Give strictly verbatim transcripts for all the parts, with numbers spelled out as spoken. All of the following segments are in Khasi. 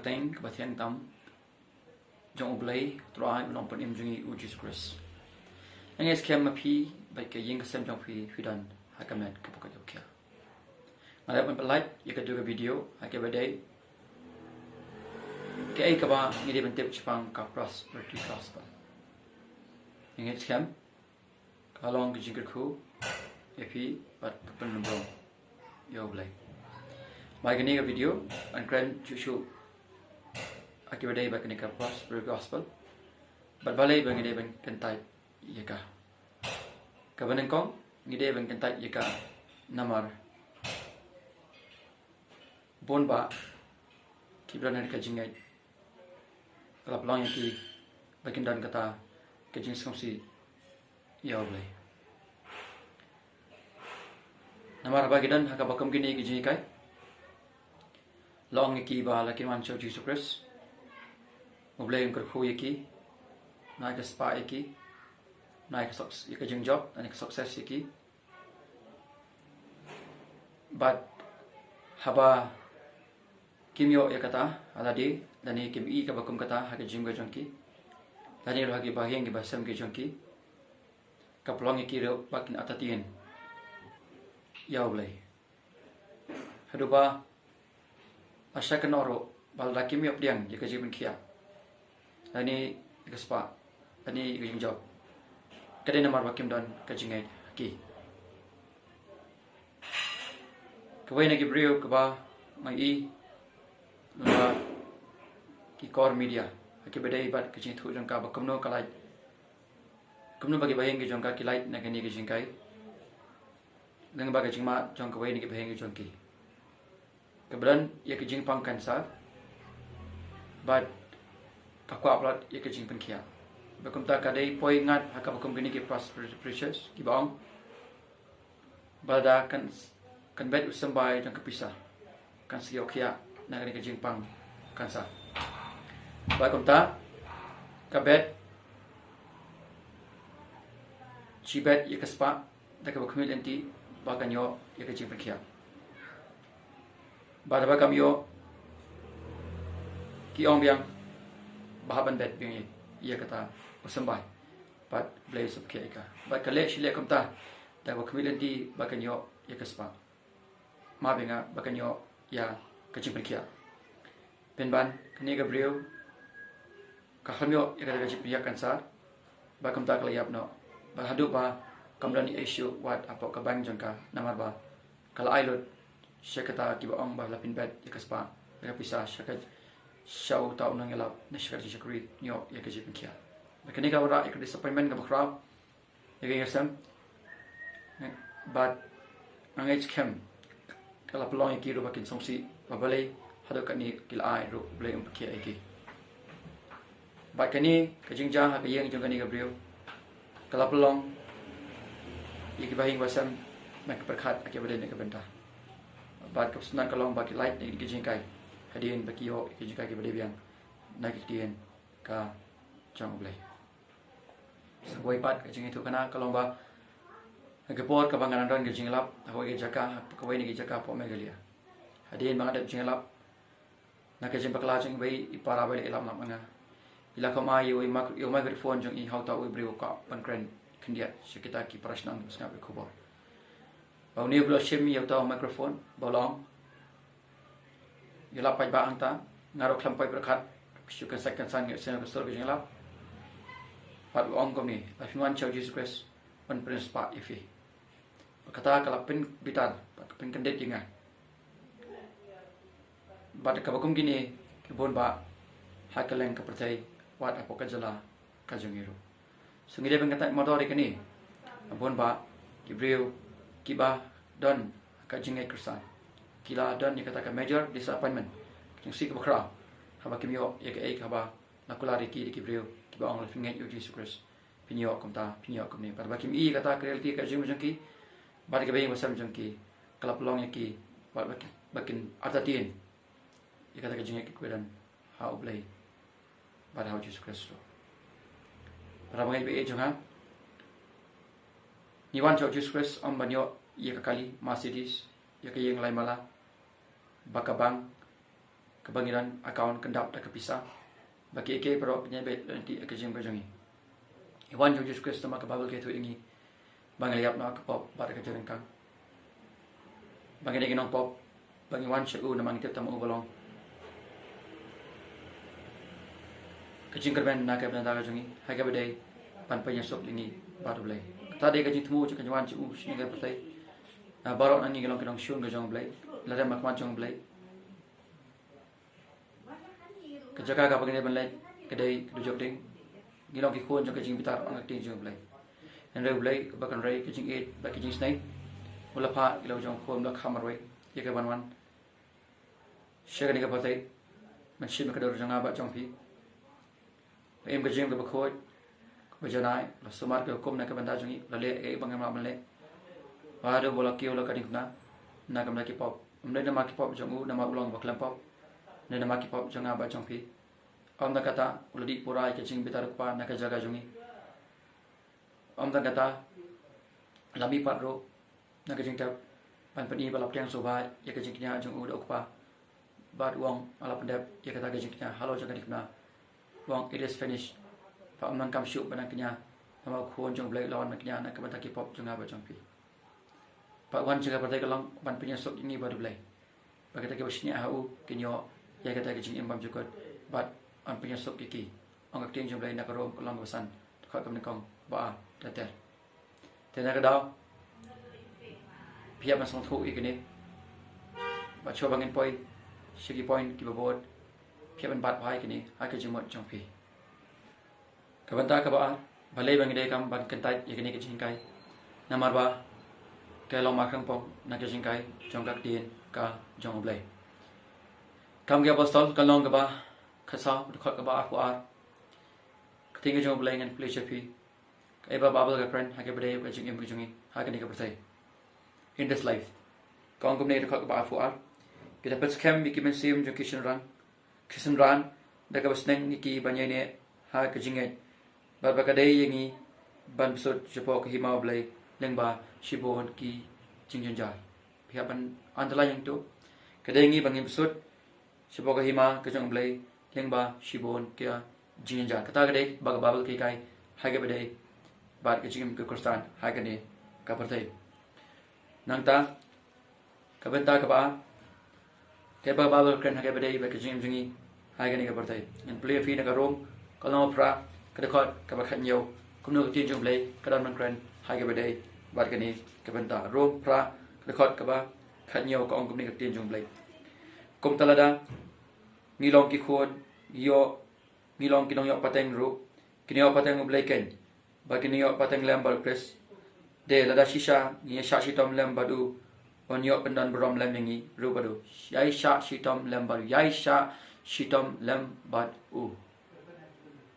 Teng kaba thiang tam jong U Blei, Trai u Nongpynim jong ngi U Jisu Khrist. Nga ngeit skhem ma phi bad ka ïing ka sem jong phi phi don ha ka met kaba ka jong phi. Nga dep ban pyllait ïa ka dei ka video ha kaba dei kaei kaba ngi dei ban tip shaphang ka prosperity gospel. Nga ngeit skhem ka long ka jingkyrkhu ïa phi bad ka pynlong ïa U Blei. Ba kane ka video ngan kren shuh shuh ha kaba dei ba kane ka prosperity gospel. Bad balei ba ngi dei ban kyntait ïa ka. Kaba nyngkong ngi dei ban kyntait ïa ka namar bun bah kiba don ha ka jingngeit ka la pynlong ïa ki ba kin don kata ka jingsngewsih ïa U Blei. Namar ba ki don ha kaba kum kine ki jinghikai, la ong ïa ki ba la kin wan sha U Jisu Khrist, U Blei un kyrkhu ïa ki, un ai ka spah ïa ki, un ai ka suc-, ïa ka jingjop, un ai ka success ïa ki. Bad haba kim ïoh ïa kata ha lade, lane kim i kaba kum kata ha ka jingim ka jong ki, lane ruh ha ki bahaïing ki bahasem ki jong ki, ka pynlong ïa ki ruh ba kin artatien ïa U Blei. Haduh ba la shah kynnoh ruh ba lada kim ïoh pdiang ïa ka jingpynkhiah, lane ïa ka spah, lane ïa ka jingjop, ka dei namar ba kim don ka jingngeit ha ki. Kawei na ki briew kaba nga i lyngba ki core media ha kaba dei bad ka jingthoh jong ka ba kumno ka lait, kumno ba ki bahaïing ki jong ka ki lait na kane ka jinghikai lyngba ka jingmad jong kawei na ki bahaïing ki jong ki kaba don ïa ka jingpang cancer. Bad ka kwah palat ïa ka jingpynkhiah. Ba kumta ka dei poi ngat ha kaba kum kine ki pastors, preachers kiba ong ba lada kan, kan bet u symbai jong ka pisa, kan sa ïoh khiah na kane ka jingpang cancer. Ba kumta ka bet shi bet ïa ka spah da kaba khmih lynti ba kan ïoh ïa ka jingpynkhiah. Bad haba kam ïoh, ki ong biang ba hap ban bet biang ïa, ïa kata u symbai. Bad U Blei u sa pynkhiah ïa ka. Bad ka leh shi leh kumta da kaba khmih lynti ba kan ïoh ïa ka spah. Map ïa nga ba kan ïoh ïa ka jingpynkhiah. Pynban kane ka briew ka khlem ïoh ïa kata ka jingpynkhiah cancer. Ba kumta ka la ïap noh. Ba haduh ba kam don ei ei shuh wat hapoh ka bank jong ka namar ba ka la ai lut sha kata kiba ong ba la pynbet ïa ka spah, ïa ka pisa sha ka, sha uta u nongïalap ne sha ka jingshakri, ïoh ïa ka jingpynkhiah. Ba kane ka wanrah ïa ka disappointment kaba khraw ïa ka ïing ka sem. Bad nga ngeit skhem ka la pynlong ïa ki ruh ba kin sngewsih ba balei haduh katne ki la ai ruh U Blei um pynkhiah ïa ki. Bad kane ka jingjia ha ka ïing jong kane ka briew ka la pynlong ïa ki bahaïing bahasem ban pyrkhat ha kaba dei ne ka bynta. Bad kaba sngewtynnat ka long ba ki lait na ki jinghikai hadien ba ki ïoh ïa ki jinghikai kiba dei biang na ki ktien ka jong U Blei. Sa kawei pat ka jingïathuhkhana ka long ba ha ka por kaba nga dang don ka jingïalap ha kawei ka jaka, ha kawei na ki jaka hapoh Meghalaya. Hadien ba nga dep jingïalap na ka jingbakla jong iwei i para ba la ïalap lang bad nga, i la kham ai ïa u mic-, ïa u microphone jong i ha uta u briew uba kwah ban kren khyndiat sha kita ki para shnong kiba sngap ïa ka khubor. Ba une u briew u la shim ïa uta u microphone bad u la ong, ïalap paidbah hangta, nga ruh khlem poi pyrkhat shuh, kynsan kynsan nga sngewsih ka sur ka jingïalap. Bad u ong kumne, lada phin wan sha U Jisu Khrist un pynspah ïa phi. Bad kata ka la pynbitar bad ka pynkyndit ïa nga. Bad kaba kum kine ki bun bah ha kylleng ka pyrthei, wat hapoh ka jylla ka jong ngi ruh. So ngi dei ban kyntait mardor ïa kane. Bun bah ki briew kiba don ka jingngeit Khristan ki la don ïa kata ka major disappointment, ka jingsngewsih kaba khraw, haba kim ïoh ïa kaei kaba la kular ïa ki da ki briew kiba ong lada phi ngeit ïa U Jisu Khrist phin ïoh kumta, phin ïoh kumne. Bad ba kim i kata ka reality ka jingim jong ki bad ka bahaïing bahasem jong ki, ka la pynlong ïa ki bad ba kin, ba kin artatien ïa kata ka jingngeit kaba don ha U Blei bad ha U Jisu Khrist ruh. Para bangeit baieit jong nga, ngi wan sha U Jisu Khrist ym ban ïoh ïa ka kali Mercedes, ïa ka ïing lai mala, ba ka bank, kaba ngi don account kyndap da ka pisa, ba ki ïa ki baroh kin ïa beit lynti ha ka jingim ka jong ngi. I wan jong u Jisu Khrist namar ka Baibl ka ïathuh ïa ngi ba ngi la ïap na ka pop bad ka jingryngkang, ba ngi dei ki nongpop, ba ngi wan sha u namar ngi tip tang ma u ba long ka jingkyrmen na ka bynta ka jong ngi, ha kaba dei ban pynïasuk ïa ngi bad U Blei. Kata dei ka jingthmu jong ka jingwan jong u sha kane ka pyrthei. Na baroh na ngi ki long ki nongshun ka jong U Blei, la rem ha khmat jong U Blei. Ka jaka kaba ngi dei ban leit ka dei ka dujok ding. Ngi long ki khun jong ka jingbitar, ong ka ktien jong U Blei. Hynrei U Blei uba kynrei ka jingïeit bad ka jingisynei, u la phah ïa la u jong u khun ba la kham marwei ïa ka ban wan sha kane ka pyrthei ban shim ïa ka dur jong nga bad jong phi. La im ka jingim kaba khuid, kaba janai, la sumar ki hukum na ka bynta jong ngi, la leh ïa kaba ngim lah ban leh. Bad u ba la kiew la ka diengphna na ka bynta ki pop. Ym dei namar ki pop jong u, namar u long ba khlem pop, ne namar ki pop jong nga bad jong phi. Ym tang kata, u la dih pura ïa ka jingbitar u Kpa na ka jaka jong ngi. Ym tang kata, la mihpat ruh na ka jingtep ban pyni ba la pdiang sngewbha ïa ka jingkñia jong u da u Kpa. Bad u ong, nga la pyndep ïa kata ka jingkñia halor jong ka diengphna. U ong, "It is finished." Ba ym donkam shuh ban nang kñia, namar u Khun jong U Blei u la wan ban kñia na ka bynta ki pop jong nga bad jong phi. Ba u wan sha ka pyrthei ka long ban pynïasuk ïa ngi bad U Blei, ba kita kiba shaniah ha u kin ïoh ïa kata ka jingim bymjukut, bad yn pynïasuk ïa ki, ong ka ktien jong U Blei na ka Rom ka lynnong kaba san, dkhot kaba nyngkong, ba ar, ter ter. Te na ka daw, phi hap ban sngewthuh ïa kine, bad shuwa ba ngin poi sha ki point kiba bud, phi hap ban bat bha ïa kine ha ka jingmut jong phi. Ka bynta kaba ar, balei ba ngi dei kam ban kyntait ïa kane ka jinghikai? Namar ba ka long markhongpong na ka jinghikai jong ka ktien ka jong U Blei. Kam ki Apostol ka lynnong kaba khatsaw, dkhot kaba arphew ar. Ka ktien ka jong U Blei ngan pule sha phi. Kaei ba Baibl ka kren ha kaba dei ka jingim ka jong ngi ha kane ka pyrthei. In this life. Ka ong kumne, dkhot kaba arphew ar. Ki da pynskhem ïa ki mynsiem jong ki shynrang, ki synran, da kaba sneng ïa ki ban ïaineh ha ka jingngeit. Bad ba ka dei ïa ngi ban bsut shapoh ka hima U Blei lyngba shibun ki jingjynjar. Phi hap ban underline ïa kito. Ka dei ïa ngi ban ngin bsut shapoh ka hima ka jong U Blei lyngba shibun ki jingjynjar. Kata ka dei ba ka Baibl ka hikai ha kaba dei bad ka jingim ka Khristan ha kane ka pyrthei. Nangta, ka bynta kaba ar, kaei ba ka Baibl ka kren ha kaba dei bad ka jingim jong ngi ha kane ka pyrthei. Ngan pule ïa phi na ka Rom ka lynnong phra, ka dkhot kaba khathynñiew, kumno ka ktien jong U Blei ka don ban kren ha kaba dei bad kane ka bynta. Rom phra, ka dkhot kaba khathynñiew, ka ong kumne ka ktien jong U Blei: Kumta lada ngi long ki khun, ngi ïoh, ngi long ki nongïoh pateng ruh, kin ïoh pateng U Blei keiñ, ba kin ïoh pateng lem bad U Khrist. Te lada shisha ngi ïa shah shitom lem bad u, un ïoh pyndon burom lem ïa ngi ruh bad u. Ïa shah shitom lem bad u, ïa shah shitom lem bad u.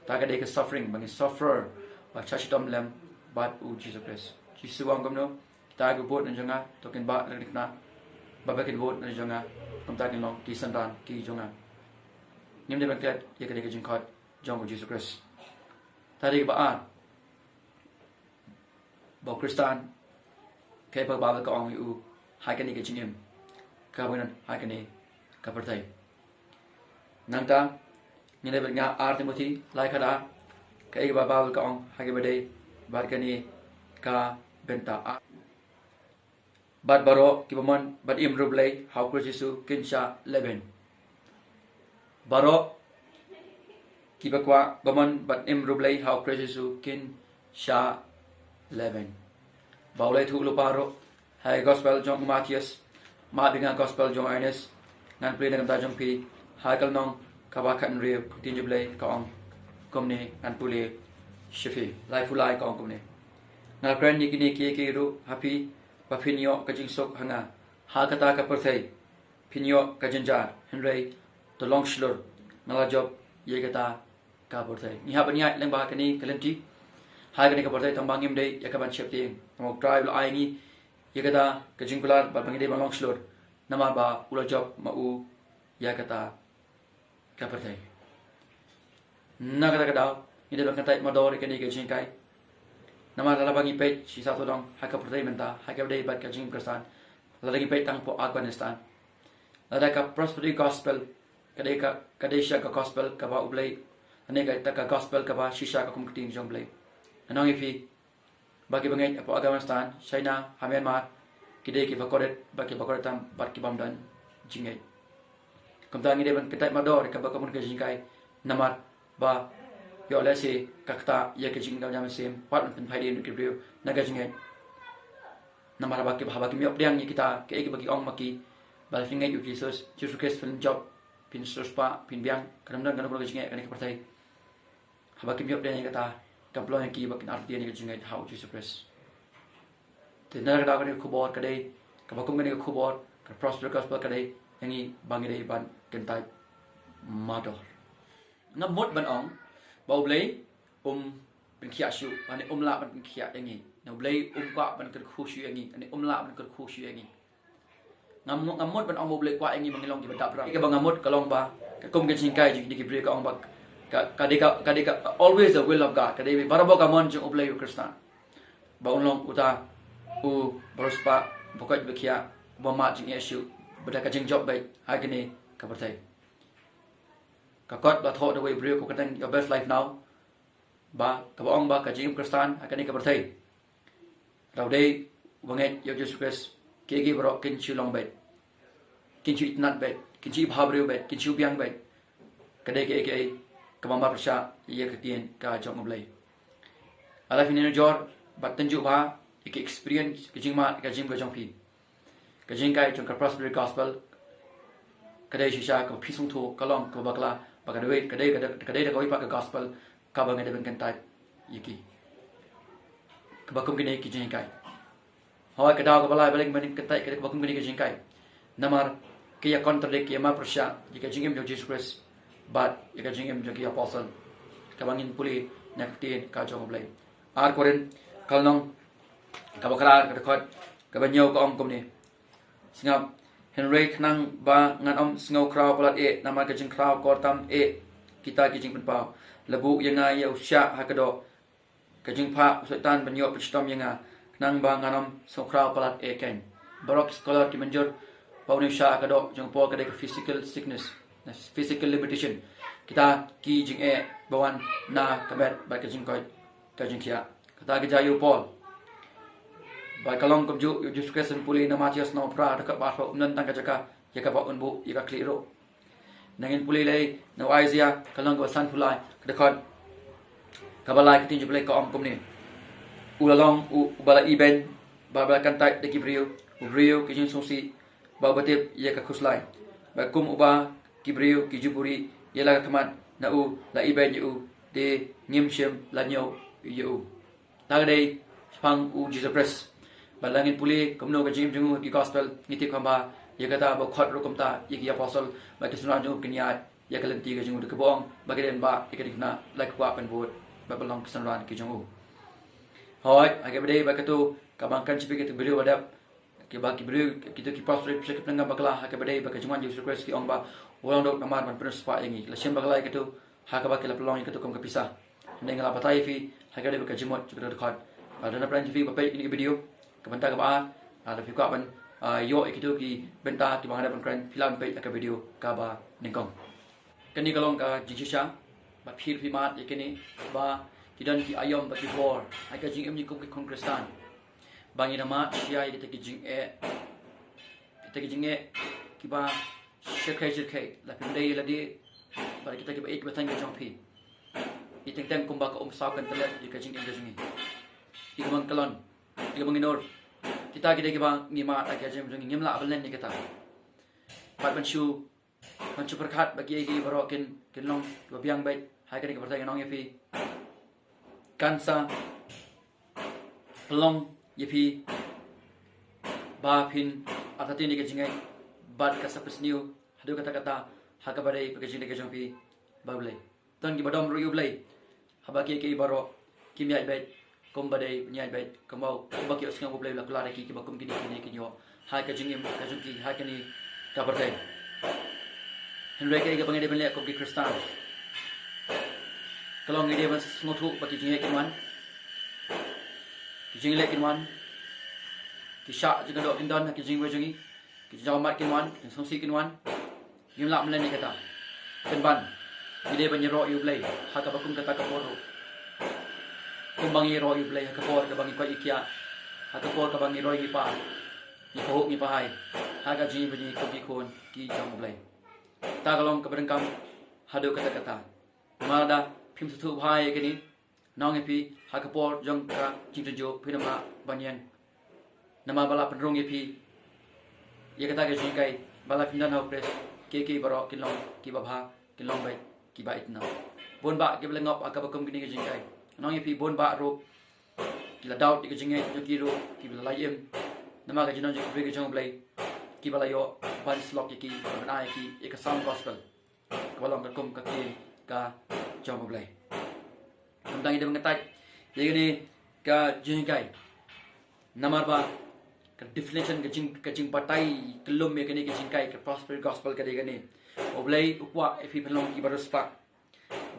Kata ka dei ka suffering, ba ngin suffer, ba shah shitom lem bad u Jisu Khrist. Jisu u ong kumno? Kita kiba bud na jong nga, to kin bah na ka diengphna. Bad ba kin bud na jong nga, kumta kin long ki synran ki jong nga. Ngim dei ban klet ïa kane ka jingkhot jong u Jisu Khrist. Kata ka dei kaba ar, ba u Khristan, kaei ba ka Baibl ka ong ïa u ha kane ka jingim kaba ngi don ha kane ka pyrthei. Nangta, ngin ïa bud na ka ar Timothi lai khatar, kaei ba ka Baibl ka ong ha kaba dei bad kane ka bynta. Bad baroh kiba mon bad im riewblei ha u Khrist Jisu kin shah lehbeiñ. Baroh kiba kwah, ba mon bad im riewblei ha u Khrist Jisu kin shah lehbeiñ. Ba u la ïathuh lypa ruh ha ka gospel jong u Mathaios, map ïa nga ka gospel jong u Ïoannis, ngan pule na ka bynta jong phi, ha ka lynnong kaba khathynriew, ka ktien jong U Blei ka ong kumne, ngan pule sha phi. Laiphew lai ka ong kumne: Nga la kren ïa kine kiei kiei ruh ha phi, ba phin ïoh ka jingsuk ha nga. Ha kata ka pyrthei phin ïoh ka jynjar, hynrei to long shlur, nga la jop ïa kata ka pyrthei. Ngi hap ban ïaid lyngba kane ka lynti ha kane ka pyrthei, tang ba ngim dei ïa ka ban sheptieng. Namar u Trai u la ai ngi ïa kata ka jingkular, bad ba ngi dei ban long shlur, namar ba u la jop ma u ïa kata ka pyrthei. Na kata ka daw, ngi dei ban kyntait mardor ïa kane ka jinghikai. Namar lada ba ngi peit shi sawdong ha ka pyrthei mynta, ha kaba dei bad ka jingim Khristan, lada ngi peit tang hapoh Afghanistan, lada ka prosperity gospel Ka dei ka, ka dei shisha ka gospel kaba U Blei, lane kata ka gospel kaba shisha ka kum ka ktien jong U Blei. Nga ong ïa phi ba ki bangeit hapoh Afghanistan, China, ha Myanmar, ki dei kiba kordit, ba kiba kordit tam, bad ki bym don jingngeit. Kumta ngi dei ban kyntait mardor ïa kaba kum ka jinghikai, namar ba ïoh lehse ka ktah ïa ka jingim ka jam sim, wat ban pynphai dien ki briew na ka jingngeit. Namar haba ki, haba kim ïoh pdiang ïa kita, kaei kaba ki ong ma ki, ba phin ngeit ïa U Jisu, Jisu Khrist phin jop, phin sngewsih, phin biang, kan ym don kano kano ka jingngeit ha kane ka pyrthei. Haba kim ïoh pdiang ïa kata, kan pynlong ïa ki ba kin artatien ïa ka jingngeit ha U Jisu Khrist. Te na kata ka dei ka khubor ka dei, kaba kum kane ka khubor, ka prosperity gospel ka dei, ïa ngi ba ngi dei ban kyntait mardor. Ngam mut ban ong ba U Blei um pynkhiah shuh, lane um lah ban pynkhiah ïa ngi. Na U Blei um kwah ban kyrkhu shuh ïa ngi, lane um lah ban kyrkhu shuh ïa ngi. Ngam mut, ngam mut ban ong ba U Blei kwah ïa ngi ba ngin long kiba dap rang. Kaba ngam mut ka long ba ka kum ka jinghikai jong kine ki briew ka ong ba ka, ka dei ka, ka dei ka, always the will of God. Ka dei barabor ka mon jong U Blei ïa u Khristan. Ba un long uta uba riewspah, ba koit ba khiah, ba mad jingeh shuh, ba da ka jingjop beit ha kane ka pyrthei. Ka kot ba thoh da uwei u briew, ko kyrteng Your Best Life Now, ba kaba ong ba ka jingim Khristan ha kane ka pyrthei, lada u dei uba ngeit ïa U Jisu Khrist, kiei kiei baroh kin shu long beit, kin shu itynnad beit, kin shu ibha briew beit, kin shu biang beit. Ka dei kaei kaei kaba marpyrshah ïa ka ktien ka jong U Blei. Lada phi nujor bad tynjuh bha ïa ka experience, ka jingmad, ka jingim ka jong phi, ka jinghikai jong ka prosperity gospel ka dei shisha kaba phi sngewthuh ka long kaba bakla, ba ka dei, ka dei, ka dei, ka dei da kawei pat ka gospel kaba nga dei ban kyntait ïa ki. Kaba kum kine ki jinghikai. Hooid, ka daw kaba lai ba leh ban kyntait ka dei kaba kum kine ki jinghikai. Namar ki ïa contradict, ki ïa marpyrshah ïa ka jingim jong U Jisu Khrist bad ïa ka jingim jong ki apostle, kaba ngin pule na ka ktien ka jong U Blei. Ar Korinth ka lynnong kaba khatphra, ka dkhot kaba hynñiew ka ong kumne. Sngap, hynrei khnang ba ngan ym sngew khraw palat eh namar ka jingkhraw kor tam eh kita ki jingpynpaw, la buh ïa nga ïa u shiah ha ka doh, ka jingphah u Soitan ban ïoh pynshitom ïa nga, khnang ba ngan ym sngew khraw palat eh keiñ. Baroh ki scholar ki mynjur ba une u shiah ha ka doh jong u Paul ka dei ka physical sickness, na physical limitation, kita ki jingeh ba wan na ka met bad ka jingkoit ka jingkhiah. Kata ka jia ïa u Paul. Bad ka long kumjuh ïa U Jisu Khrist. Pule na Mathaios lynnong phra, dkhot ba arphew, ym don tang ka jaka ïa kaba un buh ïa ka khlieh ruh. Nangin pule lei na u Isaiah ka lynnong kaba sanphew lai, ka dkhot kaba lai, ka ktien jong U Blei ka ong kumne: U la long u, uba la ibeiñ bad ba la kyntait da ki briew, u briew ki jingsngewsih bad uba tip ïa ka khuslai. Bad kum uba ki briew ki ju buhrieh ïa la ka khmat, na u la ibeiñ ïa u, te ngim shym la ñiew ïa u. Ta ka dei shaphang U Jisu Khrist. Bad lada ngin pule kumno ka jingim jong u ha ki gospel, ngi tip kumba ïa kata ba u khot ruh kumta ïa ki apostle, bad ki synran jong u kin ïaid ïa ka lynti ka jong u, da kaba ong ba ki dei ban bah ïa ka diengphna, la ki kwah ban bud bad ban long ki synran ki jong u. Hooid, ha kaba dei bad kato, kaba ngan kren sha phi, kato ka video ba dep, kiba ki briew, kito ki pastor sha ki pynlong bakla ha kaba dei bad ka jingwan U Jisu Khrist, ki ong ba u la long duk namar ban pynriewspah ïa ngi. La shim bakla ïa kato ha kaba ki la pynlong ïa kato kum ka pisa. Hynrei nga la batai ïa phi ha kaba dei bad ka jingmut jong kato ka dkhot. Bad lada na pdeng jong phi ba peit ïa kane ka video, ka bynta kaba ar, lada phi kwah ban, ah, ïoh ïa kito ki bynta kiba nga dei ban kren, phi lah ban peit ïa ka video kaba nyngkong. Kane ka long ka jingshisha, bad phi ruh phi mad ïa kane, ba ki don ki aïom bad ki bor ha ka jingim jong ngi kum ki khun Khristan, ba ngin ym mad shuh ïa kita ki jingeh, kita ki jingeh kiba shyrkhei shyrkhei, la phi ym dei ïa lade bad kita kiba ïeit kiba thaiñ ki jong phi. Ïa teng teng kumba ka um saw kan tlep ïa ka jingim ka jong ngi. Ïa kaba ngi kyllon, ïa kaba ngi nur, kita ki dei kiba ngi mad ha ka jingim jong ngi, ngim lah ban len ïa kita. Bad ban shu, ban shu pyrkhat ba kiei kiei baroh kin, kin long kiba biang beit ha kane ka pyrthei, ngan ong ïa phi, kan sa pynlong ïa phi ba phin artatien ïa ka jingngeit, bad kan sa pynsniew haduh katta katta ha kaba dei bad ka jingdei ka jong phi bad U Blei. Don kiba dom ruh ïa U Blei, haba kiei kiei baroh kim ïaid beit kumba dei ban ïaid beit, kumba, kumba ki ïohsngew ba U Blei u la kular ïa ki, kiba kum kine, kine kin ïoh ha ka jingim ka jong ki ha kane ka pyrthei. Hynrei kaei kaba ngi dei ban leh kum ki Khristan ka long ngi dei ban sngewthuh ba ki jingeh kin wan, ki jingeh kin wan, ki shah jingkyndoh kin don ha ki jingim jong ngi, ki jingjaw mat kin wan, ki jingsngewsih kin wan. Ngim lah ban len ïa kata. Pynban ngi dei ban ïaroh ïa U Blei ha kaba kum kata ka por ruh. Kumba ngi ïaroh ïa U Blei ha ka por kaba ngi koit ngi khiah, ha ka por kaba ngi roi ngi par, ngi pahuh ngi pahai ha ka jingim ba ngi kum ki khun ki jong U Blei. Ta ka long kaba donkam haduh katta katta. Namar lada phim sngewthuh bha ïa kane, nga ong ïa phi, ha ka por jong ka jingtynjuh phin ym lah ban ïeng. Namar ba la pynrung ïa phi ïa kata ka jinghikai, ba la phin don ha U Khrist, kiei kiei baroh kin long kiba bha, kin long beit kiba itynnad. Bun bah kiba la ngop ha kaba kum kine ki jinghikai. Nga ong ïa phi, bun bah ruh ki la daud ïa ka jingngeit jong ki ruh, kiba la lait im. Namar ka jingdon jong ki briew ki jong U Blei, kiba la ïoh ban slok ïa ki, ban ai ïa ki ïa ka sound gospel, kaba long katkum ka ktien ka jong U Blei. Ngi dang ïa dei ban ngeit ïa kane ka jinghikai. Namar ba ka definition, ka jing, ka jingbatai kyllum ïa kane ka jinghikai, ka prosperity gospel ka dei kane: U Blei u kwah ïa phi phin long kiba riewspah.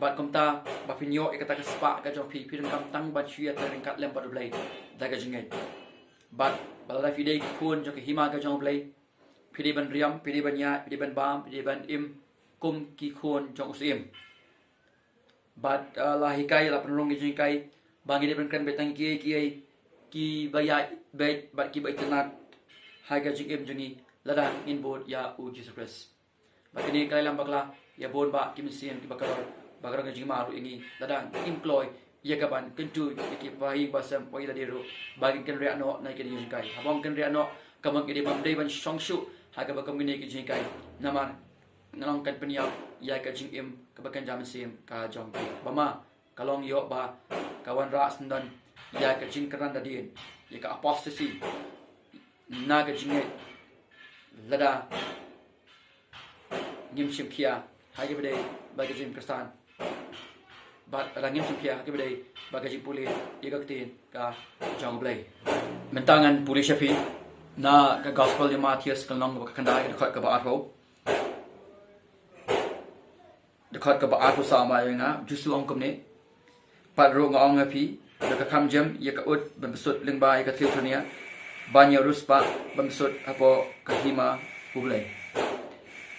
Bad kumta, ba phin ïoh ïa kata ka spah ka jong phi, phi donkam tang ban shu ïatrei ryngkat lem bad U Blei da ka jingngeit. Bad ba lada phi dei ki khun jong ka hima ka jong U Blei, phi dei ban riam, phi dei ban ïaid, phi dei ban bam, phi dei ban im kum ki khun jong u syiem. Bad, uh, la hikai, la pynrung ka jinghikai ba ngi dei ban kren beit tang kiei kiei kiba ïaid beit bad kiba itynnad ha ka jingim jong ngi lada ngin bud ïa U Jisu Khrist. Bad kane ka la ïalam bakla ïa bun bah ki mynsiem kiba kordor, ba ka long ka jingma ruh ïa ngi lada ngim kloi ïa ka ban kyntu ïa ki bahaïing bahasem, wat ïa lade ruh, ba ngin kynriah noh na kine ki jinghikai. Haba ong kynriah noh, ka mut ngi dei ban, dei ban shong shuh ha kaba kum kine ki jinghikai. Namar nga ong kan pynïap ïa ka jingim kaba kynja mynsiem ka jong phi. Ba ma ka long ïoh ba ka wanrah syndon ïa ka jingkyrmen hadien, ïa ka apostasy na ka jingngeit, lada ngim shim khia ha kaba dei bad ka jingim Khristan, bad lada ngim shim khia ha kaba dei bad ka jingpule ïa ka ktien ka jong U Blei. Mynta ngan pule sha phi na ka Gospel jong u Mathaios, ka lynnong kaba khyndai, ka dkhot kaba arphew. Dkhot kaba arphew saw, ma ïa nga, Jisu ong kumne: Pat ruh nga ong ïa phi, ba ka kham jem ïa ka ut ban pynsuh lyngba ïa ka thliew tyrnia ban ïa riewspah ban pynsuh hapoh ka hima U Blei.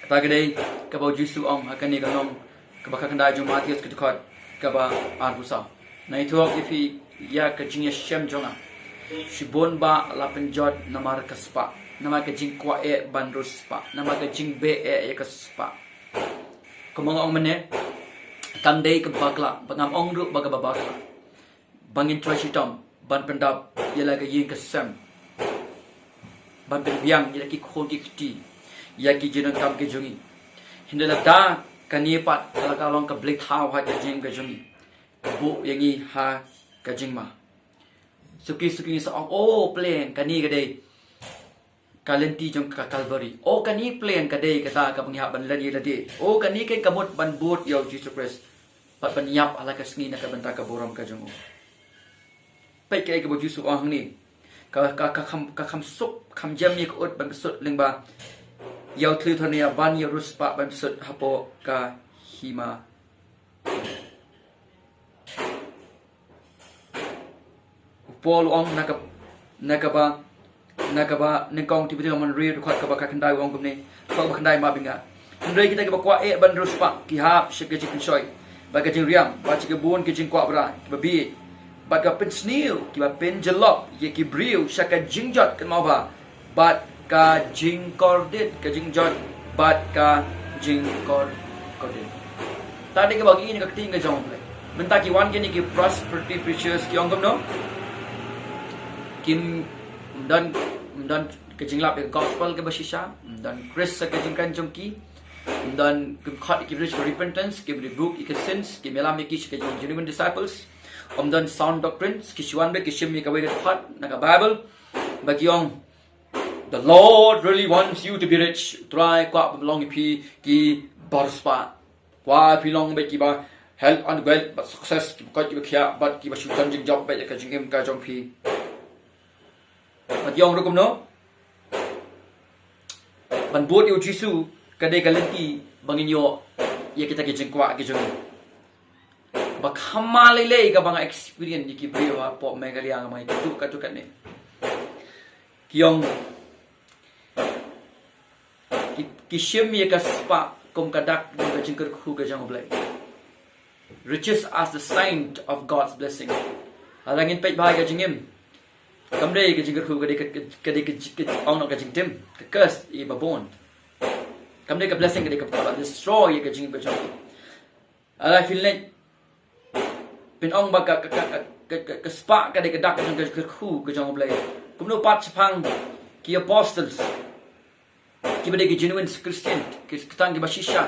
Kata ka dei kaba u Jisu ong ha kane ka lynnong kaba khyndai jong u Mathaios, ka dkhot kaba arphew saw. Nga ïathuh ïa phi ïa ka jingïashem jong nga, shibun bah la pynjot namar ka spah, namar ka jingkwah eh ban riewspah, namar ka jingbeh eh ïa ka spah. Kumba nga ong mynne, kam dei kaba bakla, ba ngam ong ruh ba kaba bakla, ba ngin trei shitom ban pyndap ïa la ka ïing ka sem, ban pynbiang ïa la ki khun ki kti, ïa ki jingdonkam ki jong ngi. Hynrei lada kane pat ka la ka long ka blei thaw ha ka jingim ka jong ngi, ka buh ïa ngi ha ka jingma. Suki suki ngi sa ong, oh, pleng, kane ka dei ka lynti jong ka Calvary. Oh, kane pleng ka dei kata kaba ngi hap ban leit ïa lade. Oh, kane ka dei ka mut ban bud ïa u Jisu Khrist bad ban ïap ha la ka sngi na ka bynta ka burom ka jong u. Peit kaei kaba u Jisu u ong hangne. Ka, ka, ka kham, ka kham suk, kham jem ïa ka ut ban pynsuh lyngba ïa u thliew tyrnia ban ïa riewspah ban pynsuh hapoh ka hima. U Paul u ong na ka, na kaba, na kaba nyngkong Timothi lynnong hynriew, dkhot kaba khyndai, u ong kumne, dkhot kaba khyndai, ma bynga. Hynrei kita kiba kwah eh ban riewspah ki hap sha ka jingpynshoi bad ka jingriam bad sha ki bun ki jingkwah bra kiba bieit, bad kiba pynsniew, kiba pynjyllop ïa ki briew sha ka jingjot kynmaw bha, bad ka jingkordit, ka jingjot bad ka jingkor, kordit. Ta dei kaba ngi ïohi na ka ktien ka jong U Blei. Mynta ki wan kine ki prosperity preachers ki ong kumno? Kim don, don ka jinglap ïa ka gospel kaba shisha, don Khrist ha ka jingkren jong ki, don, kim khot ïa ki briew sha ka repentance, kim rebuke ïa ki sins, kim ïalam ïa ki sha ka jong genuine disciples. Ym don sound doctrines, ki shu wan beit ki shim ïa kawei ka dkhot na ka Bible, ba ki ong, "The Lord really wants you to be rich." U Trai u kwah ba long ïa phi ki bariewspah. U kwah ïa phi long beit kiba health and wealth bad success, kiba koit kiba khiah bad kiba shu don jingjop beit ïa ka jingim ka jong phi. Bad ki ong ruh kumno? Ban bud ïa u Jisu ka dei ka lynti ba ngin ïoh ïa kita ki jingkwah ki jong ngi. Ba kham lei lei kaba nga experience ïa ki briew hapoh Meghalaya, nga ong katto katto katne. Ki ong, ki, ki shim ïa ka spah kum ka dak jong ka jingkyrkhu ka jong U Blei. Riches as the sign of God's blessing. Lada ngin peit bha ïa ka jingim, kam dei ka jingkyrkhu ka dei ka, ka, ka dei ka, ka, ong noh ka jingtim, ka curse ïa ba bun. Kam dei ka blessing ka dei ka, kaba destroy ïa ka jingim ka jong. Lada phi leit, phin ong ba ka, ka, ka spah ka dei ka dak ka jong ka jingkyrkhu ka jong U Blei. Kumno pat shaphang ki apostles, kiba dei ki genuine Christian, ki tang kiba shisha,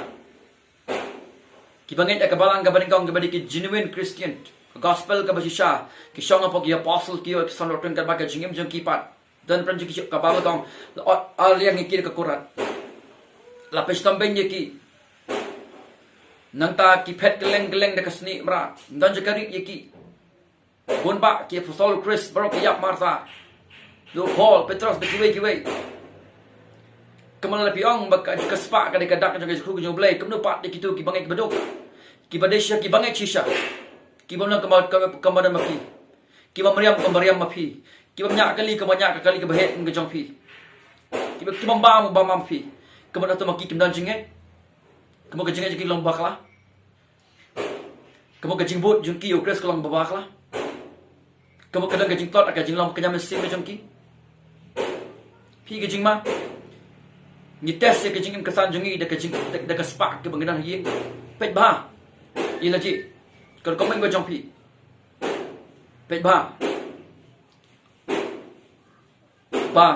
kiba ngeit ïa ka balang kaba nyngkong, kiba dei ki genuine Christian, gospel kaba shisha, ki shong hapoh ki apostle, ki ïoh ki san roteng, katba ka jingim jong ki pat, don pran jong ki shuh, ka Baibl ka ong, la ot ar liang ïa ki da ka kurat, la pynshitembeiñ ïa ki. Nangta ki phet kylleng kylleng da ka snieh mrad, ym don jaka rit ïa ki. Bun bah ki apostol Khrist baroh ki ïap martyr. Ïa u Paul, Petros bad kiwei kiwei. Kumno lada phi ong ba ka, ka spah ka dei ka dak jong ka jingkyrkhu ka jong U Blei, kumno pat ïa kito kiba ngeit kiba duk, kiba dei shisha, kiba ngeit shisha, kiba ym long kumba, kumba, kumba don ma phi, kiba mriam kumba mriam ma phi, kiba ñiah kali kumba ñiah ka kali kaba heh ka jong phi, kiba, kiba ym bam kumba bam ma phi. Kumno to ma ki kim don jingngeit? Kumno ka jingngeit jong ki long bakla? Kumno ka jingbud jong ki ïa u Khrist ka long ba bakla? Kumno ka don ka jingtlot ha ka jinglong ka jingïaseng ka jong ki? Phi ka jingma, ngi test ïa ka jingim kyrsan jong ngi da ka jing, da, da ka spah kaba ngi don ha ïing. Peit bha ïa la jong ka rukom ba jong phi. Peit bha ba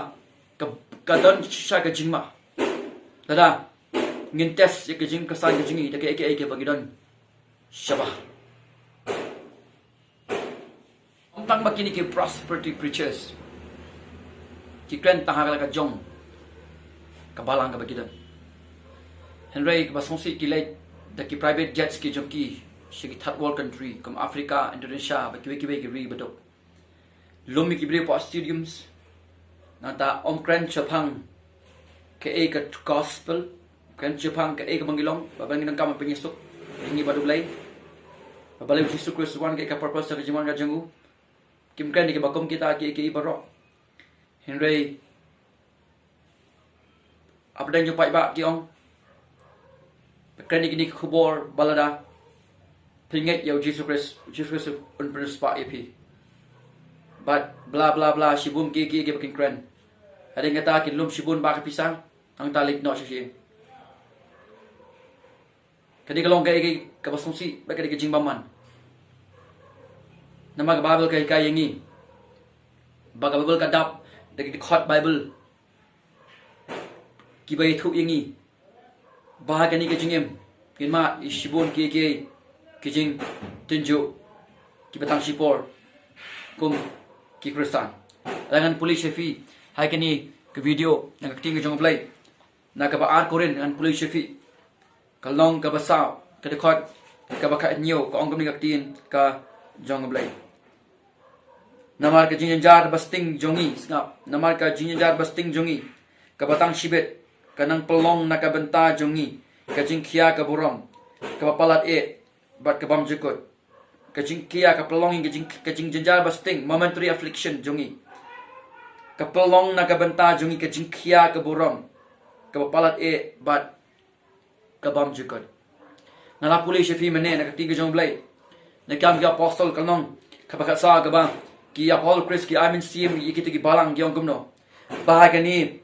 ka, ka don shisha ka jingma lada ngin test ïa ka jingkyrsan ka jong ngi da kaei kaei kaba ngi don shabar. Ym tang ba kine ki prosperity preachers ki kren tang ha ka la ka jong ka balang kaba ki don, hynrei kaba sngewsih ki leit da ki private jets ki jong ki sha ki third world country kum Africa, Indonesia bad kiwei kiwei ki ri ba duk. Lum ïa ki briew hapoh stadiums. Nangta ym kren shaphang kaei ka gospel, kren shaphang kaei kaba ngi long, ba ban ngi donkam ban pynïasuk ïa ngi bad U Blei, ba balei U Jisu Khrist u wan, kaei ka purpose jong ka jingwan ka jong u. Kim kren ïa kiba kum kita kiei kiei baroh. Hynrei hapdeng jong paidbah ki ong, kren ïa kine ki khubor ba lada phi ngeit ïa U Jisu Khrist, U Jisu Khrist un pynspah ïa phi. Bad bla bla bla, shibun kiei kiei kiba kin kren. Hadien kata kin lum shibun bah ka pisa, nangta leit noh sha shyieng. Kane ka long kaei kaei kaba sngewsih bad ka dei ka jingbymman. Namar ka Baibl ka hikai ïa ngi ba ka Baibl ka dap da ki dkhot Baibl kiba ïathuh ïa ngi ba ha kane ka jingim ngin mad ïa shibun kiei kiei ki jingtynjuh kiba tang shipor kum ki Khristan. Lada ngan pule sha phi ha kane ka video na ka ktien ka jong U Blei, na kaba ar Korinth, ngan pule sha phi ka lynnong kaba saw, ka dkhot kaba khathynñiew, ka ong kumne ka ktien ka jong U Blei: Namar ka jingjynjar ba sting jong ngi, sngap, namar ka jingjynjar ba sting jong ngi kaba tang shibit ka nang pynlong na ka bynta jong ngi ka jingkhia ka burom kaba palat eh bad ka bymjukut. Ka jingkhia, ka pynlong ïa ka jing, ka jingjynjar ba sting, momentary affliction jong ngi, ka pynlong na ka bynta jong ngi ka jingkhia ka burom kaba palat eh bad ka bymjukut. Nga la pule sha phi mynne na ka ktien ka jong U Blei, na Kam ki Apostol ka lynnong kaba khatsaw, kaba ki Apostol Khrist ki ai mynsiem ïa kita ki balang, ki ong kumno? Ba ha kane,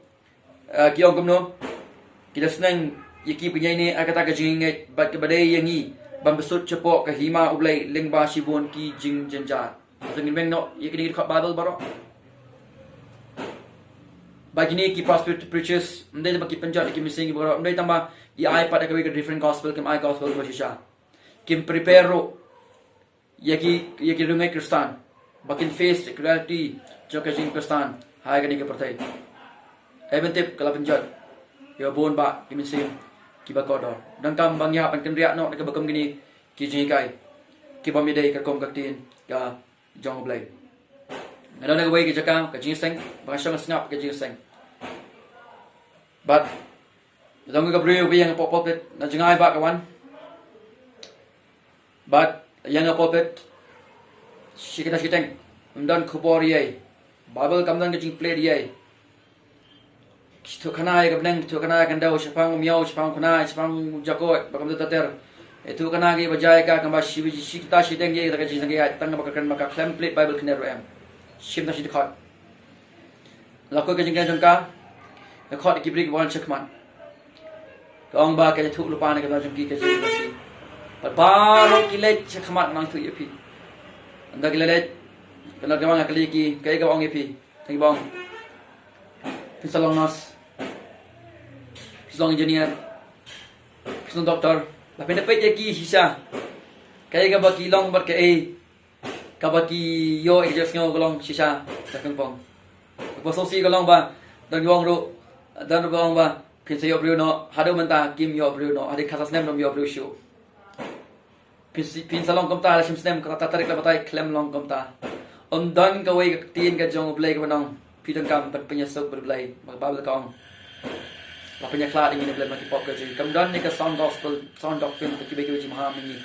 eh, ki ong kumno? Ki da sneng ïa ki ban ïaineh ha kata ka jingngeit bad kaba dei ïa ngi ban bsut shapoh ka hima U Blei lyngba shibun ki jingjynjar. Te ngin meng noh ïa kine ki dkhot Baibl baroh. Ba kine ki prosperity preachers, ym dei tang ba ki pynjot ïa ki mynsiem ki baroh, ym dei tang ba ki ai pat ïa kawei ka different gospel, kim ai gospel kaba shisha. Kim prepare ruh ïa ki, ïa ki riewngeit Khristan ba kin face ïa ka reality jong ka jingim Khristan ha kane ka pyrthei. Ai ban tip ka la pynjot ïa bun bah ki mynsiem kiba kordor. Donkam ba ngi hap ban kynriah noh na kaba kum kine ki jinghikai ki bym ïadei katkum ka ktien ka jong U Blei. Nga don ha kawei ka jaka ka jingïaseng, ba nga shong sngap ka jingïaseng. Bad nga don ka briew ba ïeng hapoh pulpit, na jngai bah ka wan. Bad ïeng ha pulpit shi kynta shi teng, ym don khubor ei ei. Baibl kam don ka jingpule ei ei. Shi thuh khana ïa ka bneng, thuh khana ïa ka khyndew, shaphang u miaw, shaphang u khynnah, shaphang u jakoit, ba kam da ter ter. Ïathuh khana ki ba jia ïa ka, kaba shi, shi, shi kita shi teng ïa ka jingïaid, tang ba ka kren ba ka khlem plie Baibl khyndiat ruh em. Shim tang shi dkhot. La kut ka jingkren jong ka, ka khot ki briew ba wan shakhmat. Ka ong ba ka ïathuh lypa na ka bneng jong ki ka jingkren jong ki. Bad baroh ki leit shakhmat nang ïathuh ïa phi. Ynda ki la leit, ka la ka wan ka kylli ki, kaei kaba ong ïa phi. Tang ba ong, phin sa long nurse, phin sa long engineer, phin sa long doctor. La phin da peit ïa ki shisha, kaei kaba ki long bad kaei kaba ki ïoh ïa ka jingsngew ka long shisha. Ka kongpong, ka sngewsih ka long ba don ki ong ruh, don ruh ba ong ba phin sa ïoh briew noh, haduh mynta kim ïoh briew noh, hadien khatsan snem kim ïoh briew shuh. Phin si-, phin sa long kumta, la shim snem, kata tarik la batai, khlem long kumta. Ym don kawei ka ktien ka jong U Blei kaba ong phi donkam ban pynïasuk bad U Blei, ba ka Baibl ka ong, la pynïakhlad ïa ngi na U Blei na ki pop ka jong ngi. Kam don ïa ka sound gospel, sound doctrine, ka kiba kiba jingmaham ïa ngi.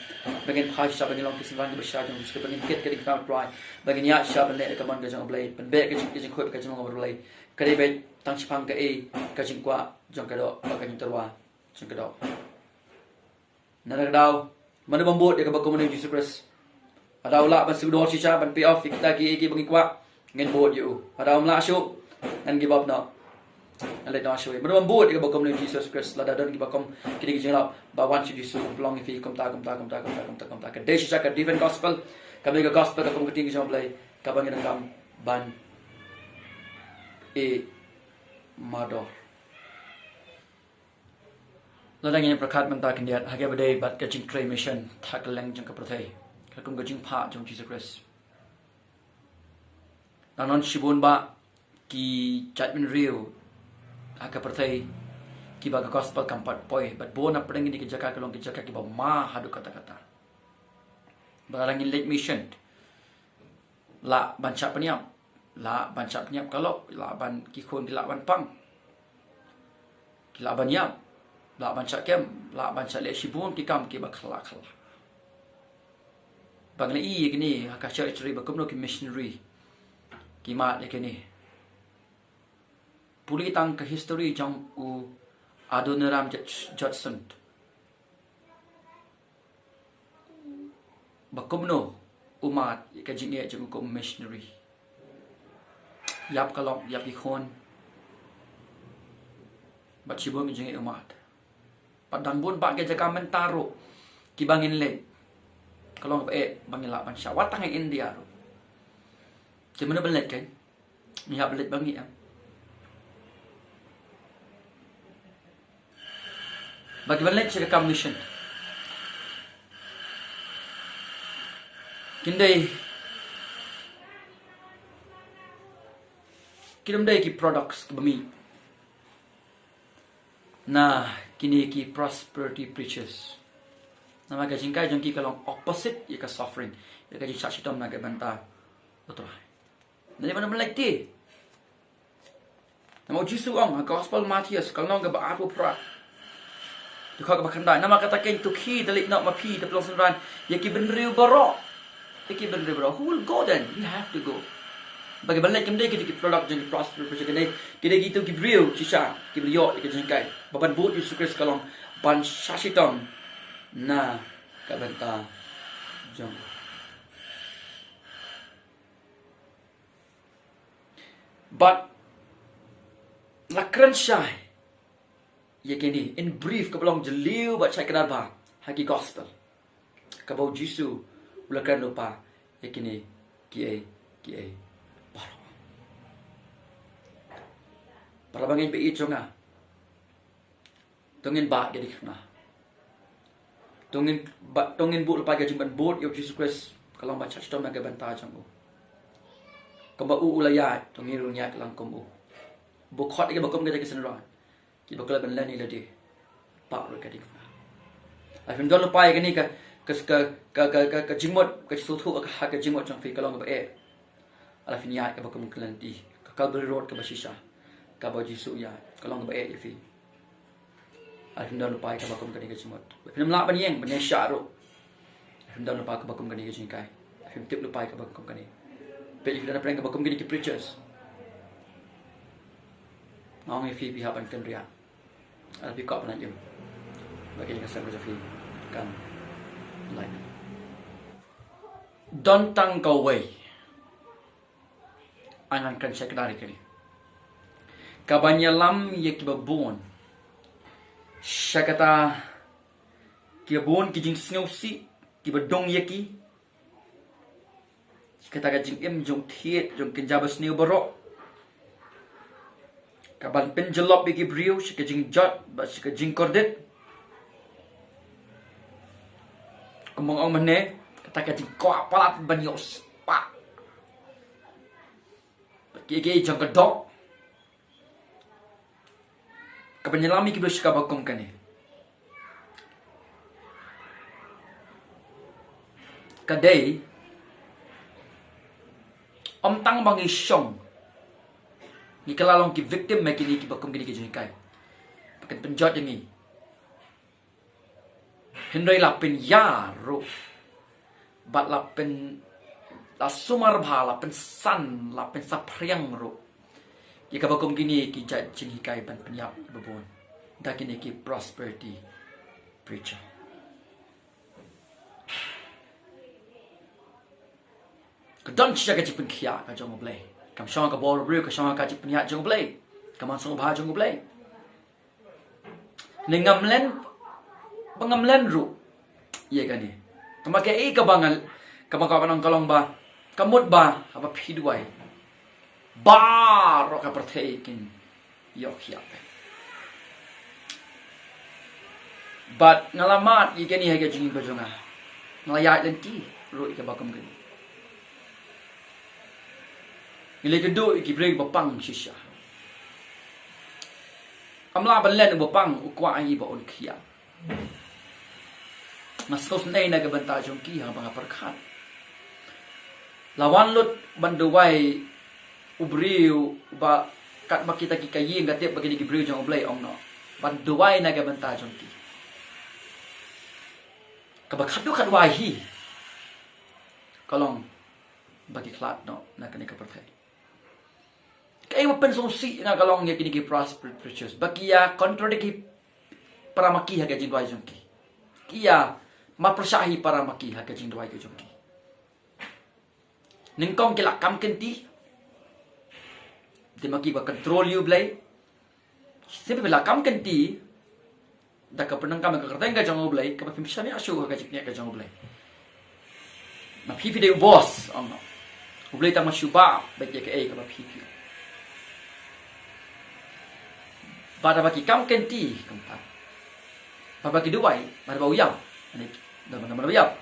Ba ngin phai shisha, ba ngin long ki synran kiba shisha jong U Jisu, ba ngin kit ka diengphna U Trai, ba ngin ïaid shisha ban leh ïa ka mon ka jong U Blei, ban beh ka jing, ka jingkhuid ka jinglong bad U Blei. Ka dei beit tang shaphang kaei, ka jingkwah jong ka doh, bad ka jingtyrwa jong ka doh. Nangta ka daw, mano bym bud ïa kaba kumno U Jisu Khrist. Lada u lah ban siew dor shisha ban pay off ïa kita kiei kiei ba ngi kwah, ngin bud ïa u. Lada um lah shuh, ngan give up noh. Ngan leit noh shuh. Mano bym bud ïa kaba kumno U Jisu Khrist, lada don kiba kum kine ki jinglap, ba wan sha U Jisu, pynlong ïa phi kumta, kumta, kumta. Ka dei shisha ka divine gospel, ka dei ka gospel ka kum ka ktien ka jong U Blei, kaba ngi donkam ban ïa mardor. Lada ngin pyrkhat mynta khyndiat ha kaba dei bad ka jingtrei mission ha kylleng jong ka pyrthei, ka kum ka jingphah jong U Jisu Khrist. Nang don shibun bah ki jaitbynriew ha ka pyrthei kiba ka gospel kam pat poi, bad bun na pdeng kine ki jaka ki long ki jaka kiba ma haduh katta katta. Bad lada ngin leit mission, lah ban shah pynïap, lah ban shah pynïap ka lok, lah ban, ki khun ki lah ban pang, ki lah ban ïap, lah ban shah kem, lah ban shah leh shibun ki kam kiba khlak khlak. Ba ngi la ïohi ïa kine ha ka church ri ba kumno ki missionary ki mad ïa kine. Pule tang ka history jong u Adoniram Judge-, Judson, ba kumno u mad ïa ka jingeh jong u kum missionary. Ïap ka lok, ïap ki khun, bad shibun ki jingeh u mad. Bad dang bun bah ki jaka mynta ruh kiba ngin leit, ka long kaba eh ba ngin lah ban shah, wat tang ha India ruh. Te mano ban leit kein? Ngi hap leit ba ngi em. Ba ki ban leit sha ka kam mission, kin dei, kin ym dei ki products kiba mih na kine ki prosperity preachers. Namar ka jinghikai jong ki ka long opposite ïa ka suffering, ïa ka jingshah shitom na ka bynta U Trai. Nangta mano ban leit te? Namar U Jisu u ong ha gospel Mathaios ka lynnong kaba arphew phra, dkhot kaba khyndai, namar kata kein to khie, to leit noh ma phi, to pynlong synran ïa ki bynriew baroh. Ïa ki bynriew baroh. Who will go then? We have to go. Ba ki ban leit kim dei kito ki product jong ki prosperity preachers, ki dei, ki dei kito ki briew shisha kiba ïoh ïa ka jinghikai ba ban bud U Jisu Khrist ka long ban shah shitom na ka bynta jong u. Bad la kren shai ïa kine in brief, kaba long jylliew bad shait kdar bha ha ki gospel, kaba U Jisu u la kren lypa ïa kine kiei kiei baroh. Para bangeit ba ïeit jong nga, to ngin bah ïa ka diengphna. To ngin ba, to ngin buh lypa ïa ka jingban bud ïa U Jisu Khrist ka long ban shah shitom na ka bynta jong u. Kumba u u la ïaid, to ngin ruh ngin ïaid lang kum u. Ba khot ïa kiba kum ka jaka synran, kiba khlem ban len ïa lade, bah ruh ïa ka diengphna. Lada phim don lypa ïa kane ka, ka, ka jingmut, ka jingsngewthuh ha ka jingmut jong phi, ka long kaba eh, lada phin ïaid kaba kum ka lynti, ka Calvary Road kaba shisha, kaba U Jisu u ïaid, ka long kaba eh ïa phi. Lada phim don lypa ïa kaba kum kane ka jingmut, lada phim lah ban ïeng ban ïeng shah ruh, lada phim don lypa ïa kaba kum kane ka jinghikai, lada phim tip lypa ïa kaba kum kane. Peit ïa phi, lada phi don lypa ïa kaba kum kine ki preachers, Nga ong ïa phi, phi hap ban kynriah. Lada phi kwah ban im, ba ka ïing ka sem ka jong phi kan lai. Don tang kawei. Ngan kren shakhmat ïa kane. Kaban ïalam ïa kiba bun sha kata, kiba bun ki jingsngewsih kiba dung ïa ki. Kata ka jingim jong thied jong kynja basniew baroh, kaban pynjyllop ïa ki briew sha ka jingjot bad sha ka jingkordit. Kumba nga ong mynne, kata ka jingkwah palat ban ïohspah kiei kiei jong ka doh, kaban ïalam ïa ki briew sha kaba kum kane. Ka dei, ym tang ba ngi shong, ngi kylla long ki victim ha kine kiba kum kine ki jinghikai. Ba kin pynjot ïa ngi. Hynrei la pynïar ruh, bad la pyn, la sumar bha, la pynsan, la pynsaphriang ruh ïa kaba kum kine ki jait jinghikai ban pynïap kiba bun da kine ki prosperity preacher. Ka don shisha ka jingpynkhiah ka jong U Blei. Kam shong ha ka bor briew, ka shong ha ka jingpynkhiah jong U Blei. Ka man sngewbha jong U Blei. Ne ngam len, ba ngam len ruh ïa kane. Tangba kaei kaba nga, kaba nga kwah ban ong ka long ba, ka mut ba haba phi duwai, baroh ka pyrthei kin ïoh khiah. Bad nga la mad ïa kane ha ka jingim ka jong nga. Nga la ïaid lynti ruh ïa kaba kum kane. Ngi la ïakynduh ïa ki briew ba pang shisha. Kam lah ban len uba pang, u kwah hi ba un khiah. Nga sngewsynei na ka bynta jong ki haba nga pyrkhat. La wan lut ban duwai u briew ba katba kita ki ka ïing ka tip ba kine ki briew jong U Blei, ong noh. Ban duwai na ka bynta jong ki. Kaba khatduh khatwai hi ka long ba ki khlad noh na kane ka pyrthei. Kaei ba pynsngewsih nga ka long ïa kine ki prosperity preachers, ba ki ïa contradict hi para ma ki ha ka jingduwai jong ki. Ki ïa mad pyrshah hi para ma ki ha ka jingduwai ka jong ki. Nyngkong ki la kam kynti, te ma ki ba control ïa U Blei. Shisien phi la kam kynti da ka pyndonkam ka kyrteng ka jong U Blei, kaba phim shaniah shuh ha ka jingpyniaid ka jong U Blei. Ma phi phi dei u boss, ong noh. U Blei tang ma shu ba beit ïa kaei kaba phi phi. Bad haba ki kam kynti kumta, bad ba ki duwai, bad ba u ïap, ani da ba, da ba ïap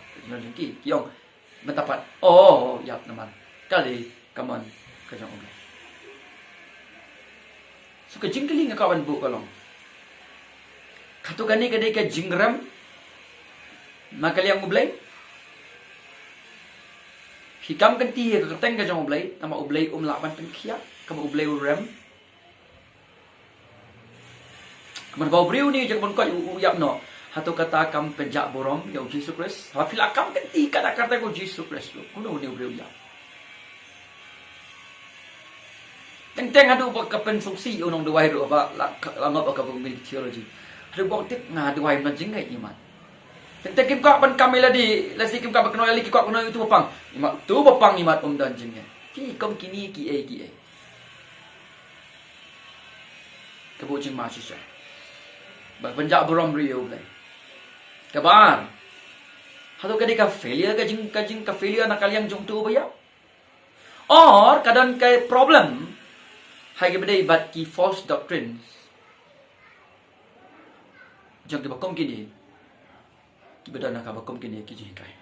ki, ki ong, mynta pat, oh, ïap namar ka dei ka mon ka jong U Blei. So ka jingkylli nga kwah ban buh ka long, hato kane ka dei ka jingrem na ka liang U Blei? Phi kam kynti ha ka kyrteng ka jong U Blei, namar U Blei um lah ban pynkhiah, kaba U Blei u rem. Namar ba u briew une jong ban koit u, u ïap noh, hato kata kam pynjah burom ïa U Jisu Khrist? Haba phi la kam kynti ka da ka kyrteng U Jisu Khrist ruh, kumno une u briew u ïap? Teng teng haduh ba ka pynsngewsih ïa u nongduwai ruh ba la, la ngop ka bym theology. Haduh ba ong tip nga duwai ym don jingngeit, imat. Teng teng kim kwah ban kam ïa lade, lehse kim kwah ban kynnoh ïa lade, ki kwah kynnoh ïa uto ba pang. Imat, uto ba pang imat um don jingngeit. Ki kum kine kiei kiei. Ka buh jingma shisha. Ba pynjah burom ruh ïa U Blei. Kaba ar, hato ka dei ka failure, ka jing, ka jing, ka failure na ka liang jong uto ba ïap? Or ka don ka problem ha kaba dei bad ki false doctrines jong kiba kum kine, kiba don ha kaba kum kine ki jinghikai?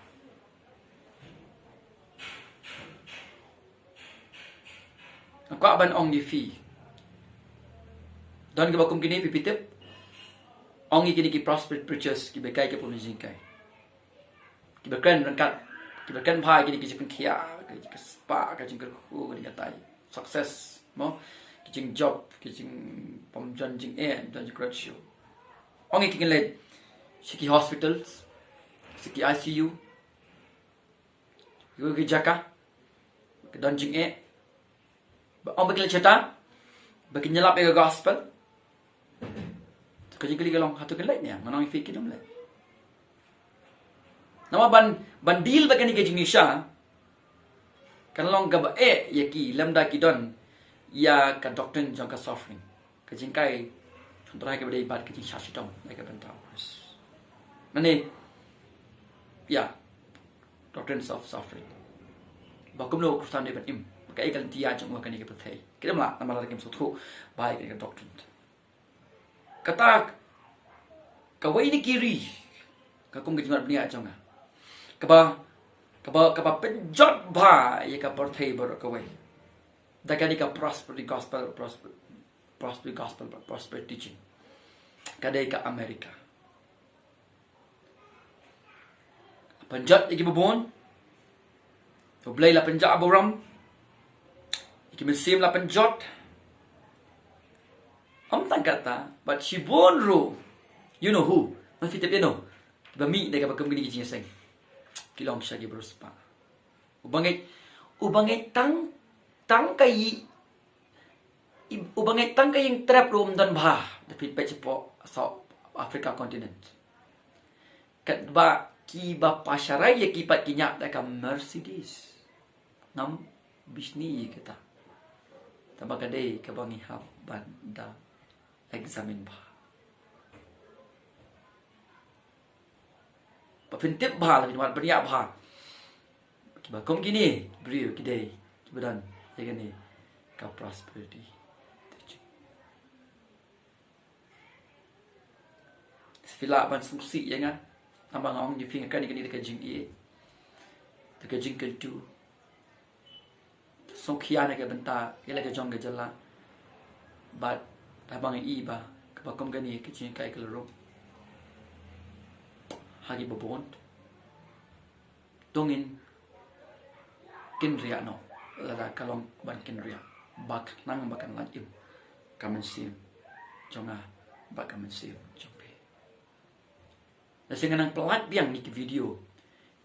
Nga kwah ban ong ïa phi, don kiba kum kine, phi, phi tip, ong ïa kine ki prosperity preachers, kiba kai ka pun jingkai, kiba kren ryngkat, kiba kren bha ïa kine ki jingpynkhiah, ki jingspah, ki jingkyrkhu, ki jingkatai, success, mo, ki jingjop, ki jingbym don jingeh, bym don jingkyrkhu. Ong ïa ki, kin leit sha ki hospitals, sha ki I C U, ïa ki jaka ki don jingeh. Ba ong ba ki leit shata, ba kin ïalap ïa ka gospel. Ka jingkylli ka long, hato kin leit ne em? Nga ong ïa phi, kim leit. Namar ban, ban deal bad kane ka jingïasha, kan long kaba eh ïa ki lymda ki don ïa ka doctrine jong ka suffering. Ka jinghikai jong U Trai kaba dei bad ka jingshah shitom na ka bynta U Khrist. Mane, ïa, doctrines of suffering. Ba kumno u Khristan u dei ban im, ba kaei ka lynti ïa jong u ha kane ka pyrthei. Ki dei ma la, namar lada kim sngewthuh bha ïa kane ka doctrine. Kata, kawei na ki ri, ka kum ka jingmut bniah jong nga, kaba, kaba, kaba pynjot bha ïa ka pyrthei baroh kawei da kane ka prosperity gospel, prosper-, prosperity gospel, prosperity teaching, ka dei ka America. Pynjot ïa kiba bun. U Blei la pynjah burom. Ïa ki mynsiem la pynjot. Ym tang kata, bad shibun ruh, you know who, ma phi tip ïa no, ba mih da kaba kum kine ki jingïaseng. Ki long sha ki briew spah. U ba ngeit, u ba ngeit tang, tang ka ïing, i-, u ba ngeit tang ka ïing trep ruh ym don bha, da phi peit shapoh South Africa continent. Katba kiba pasharai ïa ki pat ki ñiah da ka Mercedes. Ngam bishni ïa kata. Tangba ka dei kaba ngi hap ban da examine bha. Ba phin tip bha, la phin wad bniah bha. Kiba kum kine briew ki dei kiba don ïa kane ka prosperity. Phi lah ban sngewsih ïa nga, tangba nga ong ïa phi, nga kane kane da ka jingïeit, da ka jingkyntu. Sngewkhia na ka bynta ïa la ka jong ka jylla. Bad haba nga i ba kaba kum kane ka jinghikai ka la rung ha kiba bun, to ngin kynriah noh, lada ka long ban kynriah, ba khnang ba kan lait im ka mynsiem jong nga bad ka mynsiem jong phi. Lashai nga nang pyllait biang ïa ki video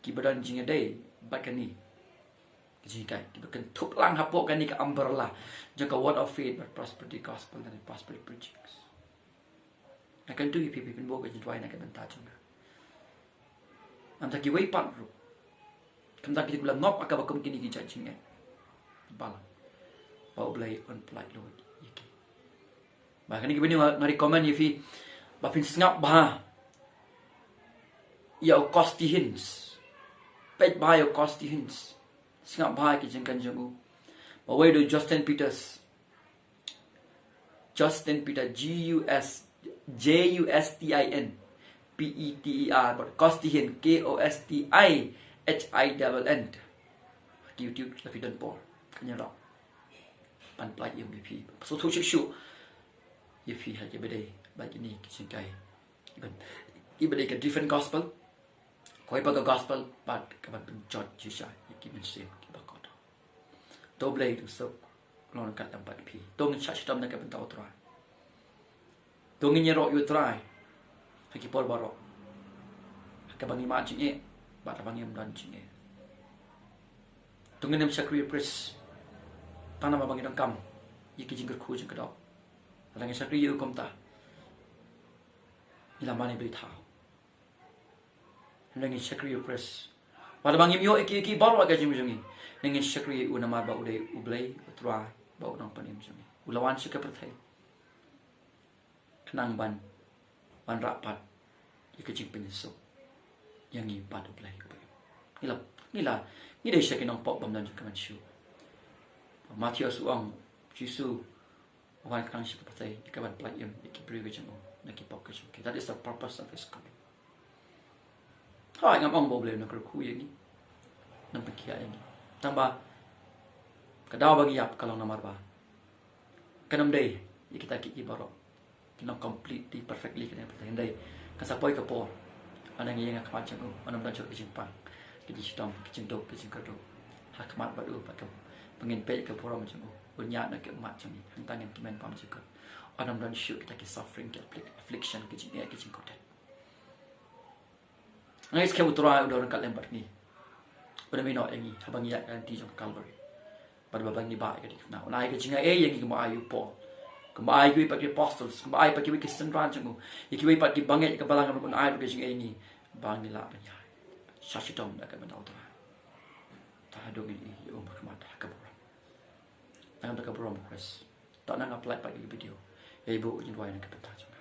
kiba don jingïadei bad kane ka jinghikai, kiba kynthup lang hapoh kane ka umbrella jong ka Word of Faith bad Prosperity Gospel and Prosperity Preachings. Nga kyntu ïa phi, phin buh ka jingduwai na ka bynta jong nga. Namar kiwei pat ruh, kumta ki dei kiba la ngop ha kaba kum kine ki jait jingeh. Balang, ba U Blei un pyllait lut ïa ki. Ba kane ka video nga, nga recommend ïa phi ba phin sngap bha ïa u Costi Hines. Peit bha ïa u Costi Hines. Sngap bha ïa ki jingkren jong u. Ba wei da u Justin Peters. Justin Peter, G U S, J U S T I N P E T E R, bad Costi Hinn, K O S T I H I N N. Ha ki YouTube la phi don por, kan ïarap ban pyllait ïa phi. Sngewthuh shuh shuh ïa phi ha kiba dei bad kine ki jinghikai, kiba dei ka different gospel. Kawei pat ka gospel bad kaban pynjot shisha ïa ki mynsiem kiba kordor. To U Blei un suk long ryngkat lem bad phi. To ngin shah shitom na ka bynta U Trai. To ngin ïaroh ïa U Trai ha ki por baroh, ha kaba ngi mad jingeh bad haba ngim don jingeh. To ngin ym shakri ïa u priest tang namar ba ngi donkam ïa ki jingkyrkhu jingkyrdoh. Lada ngi shakri ïa u kumta, ngi la mane blei thaw. Hynrei ngin shakri ïa u priest. Wat la ba ngim ïoh ïa ki, ïa ki baroh ha ka jingim jong ngi, hynrei ngin shakri ïa u namar ba u dei U Blei, U Trai, ba u nongpynim jong ngi. U la wan sha ka pyrthei khnang ban, ban rah pat ïa ka jingpynsuk ïa ngi bad U Blei. Ngi la, ngi la, ngi dei sha ki nongpop bymdon jong ka mynsiem. Mathaios u ong, Jisu u wan khnang sha ka pyrthei ïa kaban pyllait im ïa ki briew ka jong u na ki pop ka jong ki. That is the purpose of his coming. Hooid, ngam ong ba U Blei un kyrkhu ïa ngi, un pynkhiah ïa ngi. Tangba ka daw ba ngi ïap ka long namar ba kan ym dei ïa kita ki, ki baroh kin long completely, perfectly, kan ym dei. Kan sa poi ka por, haba ngi ïeng ha khmat jong u, haba ym don shuh ka jingpang, ka jingshitom, ka jingduk, ka jingkyrduh ha khmat bad u, bad ka, ba ngin peit ïa ka burom jong u, un ïaid na ka ummat jong ngi. Hangta ngin kmen bymjukut, haba ym don shuh kita ki suffering, ki afflic-, affliction, ka jingeh, ka jingkordit. Nga ngeit skhem U Trai u don ryngkat lem bad ngi. Un ym ïehnoh ïa ngi haba ngi ïaid ka lynti jong Calvary, bad haba ngi bah ïa ka dei kane. Un ai ka jingai ïa ngi kumba u ai ïa u Paul. Kumba ai ïa kiwei pat ki apostles, kumba ai pat ïa kiwei ki synran jong u, ïa kiwei pat ki bangeit ïa ka balang, ruh un ai ruh ka jingaiei ïa ngi ba ngin lah ban ïaid sha shitom da ka bynta u Trai. Te haduh ngin ïoh ban ïakhmat ha ka burom. Tang da ka burom u Khrist. Te nang ap lait pat ïa ka video. Ïa ibu ngin duwai na ka bynta jong